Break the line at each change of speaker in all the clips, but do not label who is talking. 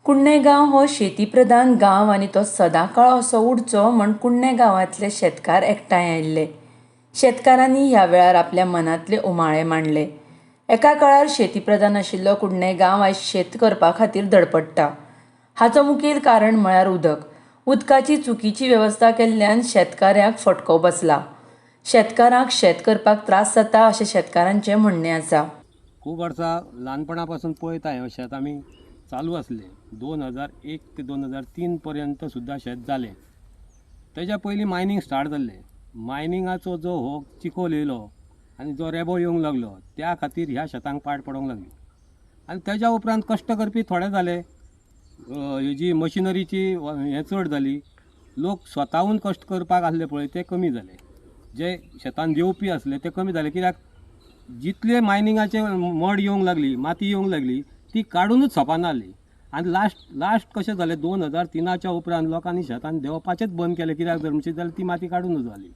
कुडणें गांव हो शेती प्रधान गांव आनी तो सदांकाळ असो उरचो म्हूण कुडणें गांवांतले शेतकार एकठांय आयिल्ले. शेतकारांनी ह्या वेळार आपल्या मनांतले उमाळे मांडले. एका काळार शेती प्रधान आशिल्लो कुडणें गांव आयज शेत करपा खातीर धडपडटा. हाचो मुखेल कारण म्हळ्यार उदक. उदकाची चुकीची वेवस्था केल्ल्यान शेतकाऱ्यांक फटको बसला. शेतकारांक शेत करपाक त्रास जाता अशें शेतकारांचें म्हणणें आसा.
खूब वर्सां ल्हानपणा पासून पळयता हें शेत आमी चालू आसलें. 2001 ते 2003 पर्यंत सुद्दां शेत जालें. तेज्या पयलीं मायनींग स्टार्ट जाल्लें. मायनिंगाचो जो हो चिखोल येयलो आनी जो रेबो येवंक लागलो त्या खातीर ह्या शेतांक पाड पडोंक लागली. आनी तेज्या उपरांत कश्ट करपी थोडे जाले, हेजी मशिनरीची हें चड जाली, लोक स्वताहून कश्ट करपाक आसले पळय ते कमी जाले, जे शेतान देंवपी आसले ते कमी जाले. कित्याक जितले मायनिंगाचे मड येवंक लागली, माती येवंक लागली, ती काडुनूच सोंपना जाली. आनी लास्ट कशें जालें, 2003च्या उपरांत लोकांनी शेतान देंवपाचेंच बंद केलें. कित्याक जर म्हणशीत जाल्यार ती माती काडूनच जाली.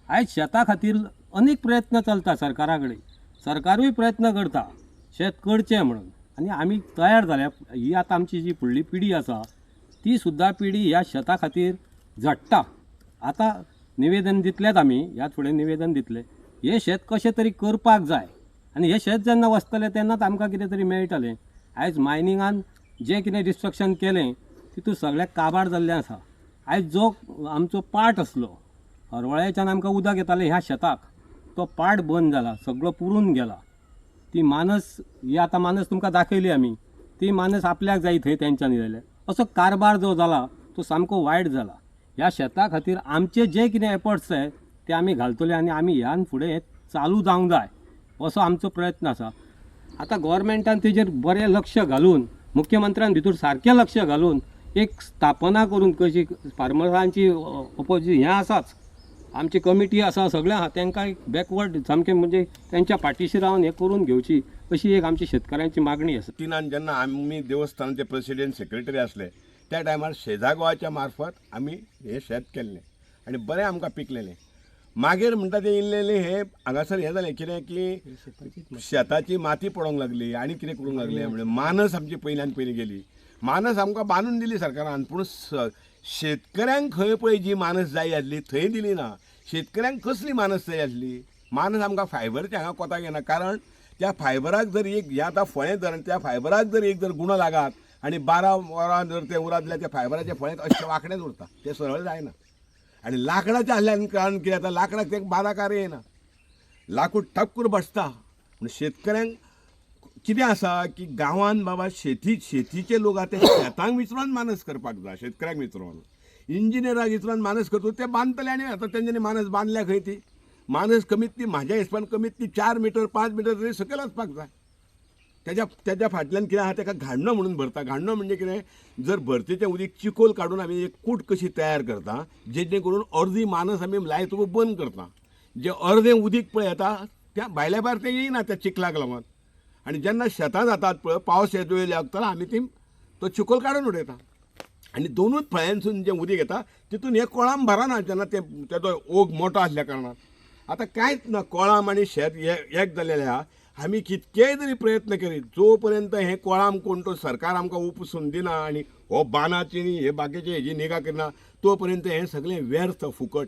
आयज शेता खातीर अनेक प्रयत्न चलता सरकारा कडेन, सरकारूय प्रयत्न करता शेत करचें म्हणून, आनी आमी तयार जाल्या. ही आतां आमची जी फुडली पिढी आसा ती सुद्दां पिढी ह्या शेता खातीर झडटा. आतां निवेदन दितलेच आमी, ह्या फुडें निवेदन दितले, हें शेत कशें तरी करपाक जाय. आनी हें शेत जेन्ना वचतलें तेन्नाच आमकां कितें तरी मेळटलें. आयज मायनिंगान जें कितें डिस्ट्रक्शन केलें तितूंत सगळ्याक काबार जाल्लें आसा. आयज जो आमचो पाट आसलो हरवळ्याच्यान आमकां उदक येतालें ह्या शेताक, तो पाट बंद जाला, सगळो पुरून गेला. ती मानस ही आतां मानस तुमकां दाखयली आमी, ती मानस आपल्याक जाय थंय तेंच्यांनी जाल्यार असो कारबार जो जाला तो सामको वायट जाला. ह्या शेता खातीर आमचे जे कितें एफर्ट्स आसाय ते आमी घालतले आनी आमी ह्यान फुडें हें चालू जावंक जाय असो आमचो प्रयत्न आसा. आतां गोवोरमेंटान तेजेर बरें लक्ष घालून, मुख्यमंत्र्यान भितर सारकें लक्ष घालून एक स्थापना करून कशी फार्मरांची ओपोजी हें आसाच, आमची कमिटी आसा, सगळें आसा, तांकां एक बॅकवर्ड सामकें म्हणजे तेंच्या फाटीशी रावन हें करून घेवची अशी एक आमची शेतकारांची मागणी आसा.
तिनान जेन्ना आमी देवस्थानाचे प्रेसिडेंट सेक्रेटरी आसले त्या टायमार शेजा गोवाच्या मार्फत आमी हें शेत केल्लें आनी बरें आमकां पिकलेलें. मागीर म्हणटा तें इल्लें हें हांगासर हें जालें कितें की शेताची माती पडोंक लागली आनी कितें करूंक लागलें. म्हणजे मानस आमची पयल्यान पयलीं गेली, मानस आमकां बांदून दिली सरकारान, पूण शेतकऱ्यांक खंय पळय जी मानस जाय आसली थंय दिली ना. शेतकऱ्यांक कसली मानस जाय आसली? मानस आमकां फायबरचे हांगा कोताक येना, कारण त्या फायबराक जर एक हें आतां फळें जर त्या फायबराक जर एक जर गुणो लागात आनी 12 वरां जर तें उरात जाल्यार त्या फायबराचें फळें अशें वांकडेंच उरता, तें सरळ जायना. आनी लांकडाचें आसल्यान कारण कितें जाता, लांकडाक तें बाराकार येना, लाकूड ठप बसता. पूण शेतकऱ्यांक कितें आसा की गांवांत बाबा शेतीचे लोक आसा ते शेतांक विचरोन मानस करपाक जाय, शेतकऱ्यांक विचरोन, इंजिनियराक विचरोन मानस करता ते बांदतले. आनी आतां तेंच्यांनी मानस बांदल्या खंय ती मानस कमीत ती म्हाज्या हिसपान कमीत ती 4 मिटर 5 मिटर तरी सकयल वचपाक जाय. तेज्या फाटल्यान कितें आसा तेका घाडणो म्हणून भरता. घाडणो म्हणजे कितें, जर भरतेचें उदीक चिकोल काडून आमी एक कूट कशी तयार करता जेणे करून अर्दी मानस आमी लायत बंद करता. जें अर्दें उदीक पळय येता त्या भायल्या भायर तें येयना त्या चिखलाक लागून. आनी जेन्ना शेतां जातात पळय पावस येता लागता आमी ती तो चिकोल काडून उडयता आनी दोनूच फळ्यांसून जें उदीक येता तितून हें कोळाम भरना जेन्ना तें तेजो ओग मोटो आसल्या कारणान. आतां कांयच ना, कोळाम आनी शेत एक जाल्लेलें आहा. आमी कितकेय तरी प्रयत्न करीत जो पर्यंत हें कोळाम कोण तो सरकार आमकां उपसून दिना आनी हो बांदाची न्ही हे बाकीचे हेजी निगा करिना तो पर्यंत हें सगळें व्यर्थ फुकट.